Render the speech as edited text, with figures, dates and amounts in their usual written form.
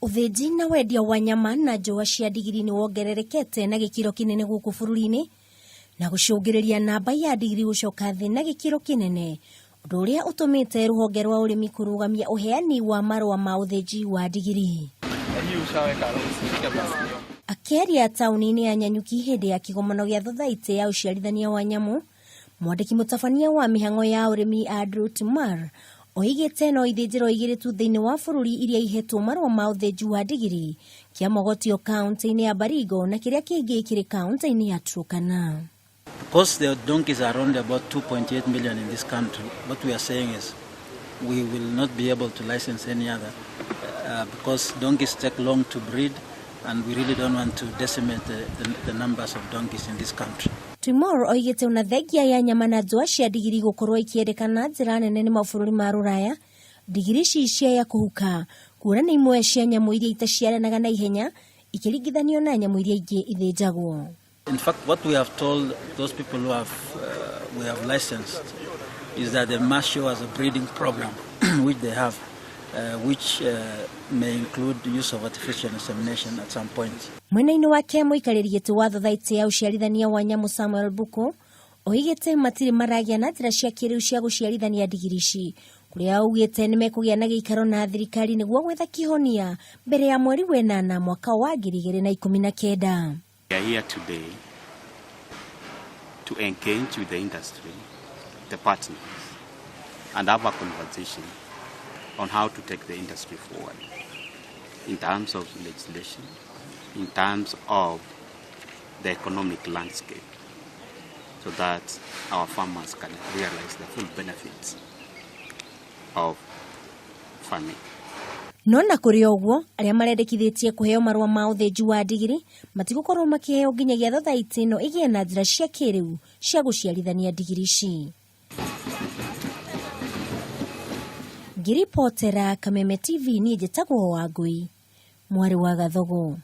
Ũthĩnji na wendia wa nyama na njũa cia ndigiri nĩ wongererekete na gĩkĩro kĩnene gũkũ bũrũri-inĩ na gũcũngĩrĩria namba ya ndigiri gũcoka thĩ na gĩkĩro kĩnene, ũndũ ũrĩa ũtũmĩte rũhonge rwa ũrĩmi kũrũgamia ũheani wa marũa ma ũthĩnji wa ndigiri. Akĩaria taũni-inĩ ya Nyanyuki hĩndĩ ya kĩgomano gĩa thothaitĩ ya ũciarithania wa nyamũ, Mwandĩki mũtabania wa mĩhang'o ya ũrĩmi Andrew Timar oigĩte no ithĩnjĩro igĩrĩ tu thĩinĩ wa bũrũri iria ihetwo marũa ma ũthĩnji wa ndigiri, kĩa Mogotio kaunti-inĩ ya Baringo na kĩrĩa kĩngĩ kĩrĩ kaunti-inĩ ya Turkana. Because the donkeys are only about 2.8 million in this country, what we are saying is we will not be able to license any other because donkeys take long to breed and we really don't want to decimate the numbers of donkeys in this country. Timor oigĩte ona thengia ya nyama na njũa cia ndigiri gũkorwo ikĩendeka na njĩra nene nĩ mabũrũri ma rũraya, ndigiri ici ciaya kũhuka kuona nĩ imwe cia nyamũ iria itaciaranaga na ihenya ikĩringithanio na nyamũ iria ingĩ ithĩnjagwo. In fact, what we have told those people who we have licensed is that they must show us a breeding program, which they have, which may include the use of artificial insemination at some point. Mwena-inĩ wake mũikarĩri gĩtĩ wa thothaitĩ ya ũciarithania wa nyamũ Samuel Buku oigĩte matirĩ maragĩa na njĩra cia kĩrĩu cia gũciarithania ndigiri ici, kũrĩa augĩte nĩ mekũgĩa na gĩikaro na thirikari nĩguo gwetha kĩhonia mbere ya mweri wenana mwaka wa 2019. We are here today to engage with the industry, the partners, and have a conversation on how to take the industry forward in terms of legislation, in terms of the economic landscape, so that our farmers can realize the full benefits of farming. No na kũrĩ ũguo, arĩa marendekithĩtie kũheo marũa ma ũthĩnji wa ndigiri matigũkorwo makĩheo nginyagia thothaitĩ ĩno ĩgĩe na njĩra cia kĩrĩu cia gũciarithania ndigiri ici. Ngĩribotera Kameme TV niĩ njĩtagwo Wangũi, mwarĩ wa Gathogo.